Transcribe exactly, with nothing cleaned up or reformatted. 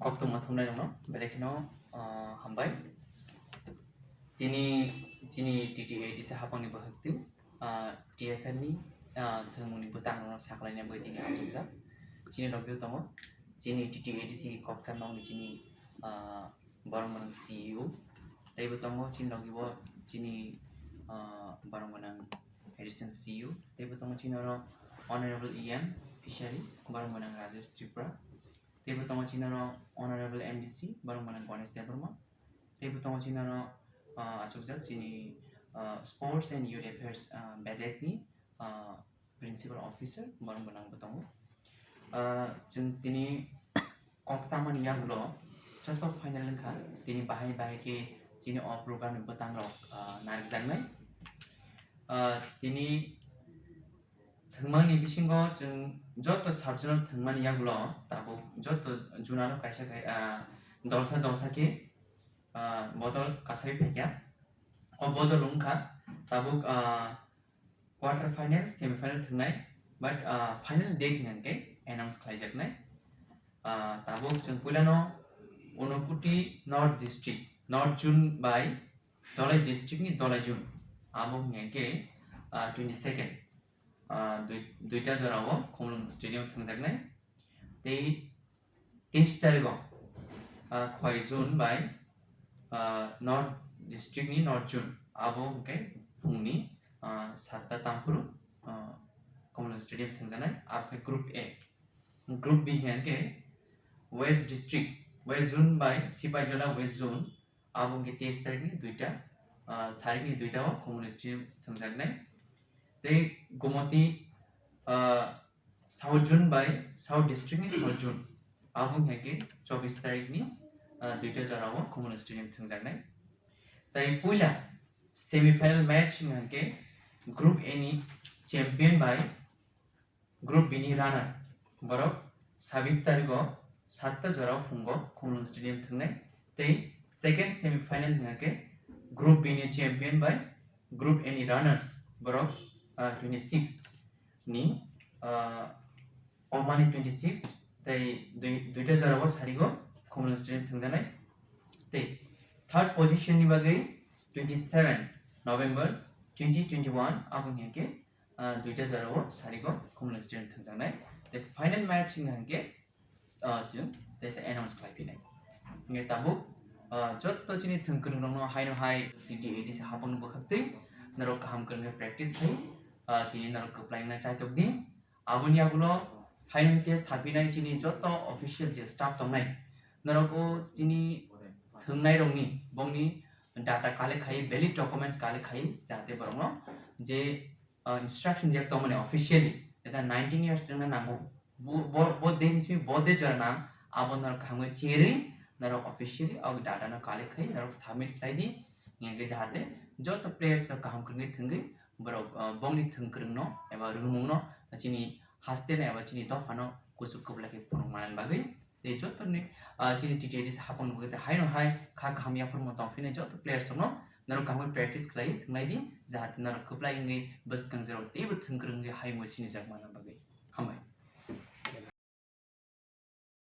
Koktwma thumnairokno belai kheno, ah, hambai. Tini chini T T A D C hapangni bwkhak twi, ah, T F L ni, ah, thwngmungni bwtangrokno saklaina bagwi tini achukjak. Chini logi-o tongo chini T T A D C kokthar nokni chini, ah, borok gwnang C E O, teibo tongo chini logi-o chini, ah, borok gwnang Additional C E O, teibo tongo chini oro Honorable E M Fishery, borok gwnang Rajesh Tripura, teibo tongo chini oro Honorable M D C, borok gwnang Ganesh Debbarma, teibo tongo chini oro, ah, achukjak chini, ah, Sports and Youth Affairs, ah, bedek ni, ah, Principal Officer, borok gwnang bo tongo. Ah, chwng tini kok chamani yagulo joto final wngkha, tini bahai bahai khe chini o program ni bwtangrok, ah, narwkjaknai. Ah, tini thwngmani bisingo chwng joto sub-zonal thwngmani yagulo tabuk joto zonal kaisa kai-, ah, dolsa dolsa khe, ah, bodol kasai phaikha. O bodol wngkha tabuk, ah, quarter final, semi final thwngnai, but, ah, final date hwnkhe announce khlaijaknai. Ah, tabuk chwng puilano Unakoti North District, North Zone bai Dholai District ni Dholai Zone, abo hwnkhe, ah, twenty second, ah, dui-, duita jorao Khumulwng Stadium thwngjaknai. Tei teis tarigo, ah, Khowai Zone bai, ah, North District ni North Zone, abo hwnkhe phungni, ah, satta tangphuru, ah, Khumulwng Stadium thwngjaknai, abo khe Group A. Group B hwnkhe West District, West Zone bai Sipaijala West Zone, abo hwnkhe teis tarikni duita, ah, sarikni duita o Khumulwng Stadium thwngjaknai. Tei Gomoti, ah, South Zone bai South District ni South Zone, abo hwnkhe chobbish tarikni, ah, duita jorao Khumulwng Stadium thwngjaknai. Tei puila semi final match hwnkhe Group A ni champion bai Group B ni runner, borok sabis tarigo satta jorao phungo Khumulwng Stadium thwngnai. Tei second semi final hwnkhe Group B ni champion bai Group A ni runners, borok, ah, twenty six ni, ah, Omani twenty six tei dui-, duita jorao sarigo Khumulwng Stadium thwngjaknai. Tei third position ni bagwi twenty seven November twenty twenty one abo hwnkhe, ah, duita jorao sarigo Khumulwng Stadium thwngjaknai. Tei final match hwnkha hwnkhe, ah, chwng teisa announce khlai phinai. Hwnkhe tabuk, ah, jotto chini thwngkwrwng rokno haino hai T T A D C hapang bwkhak twi norok kaham kwrwng khe practice khai, ah, tini norok kwplai wngna chaitok di. Aboni yagulo haino hwnkhe sapinai chini jotto official je staff tongnai, norok o chini thwngnai rokni bongni data collect khai, valid documents collect khai, jahate borokno je, ah, instruction rijak tongmani officially, eta nineteen years wngna nango. Bo, bo, bo dei ni simi bo dei jora nang, abo norok kaham khe cherwi, norok officially o data no collect khai, norok submit khlai di, hingke jahate joto players rok kaham kwrwngwi thwngwi borok, ah, bongni thwngkwrwngno eba rwngmungno chini haste no eba chini dophano kuchuk kwplai khe phunuk manani bagwi. Tei jottoni, ah, chini T T A D C hapang nugwi tei haino hai kha kaham yapharma tongphini joto players rokno norok kaham khe practice khlai thwngnai di, jahate norok kwplai wngwi bwskang jorao teibo thwngkwrwng wngwi hayungwi sinijak manna bagwi.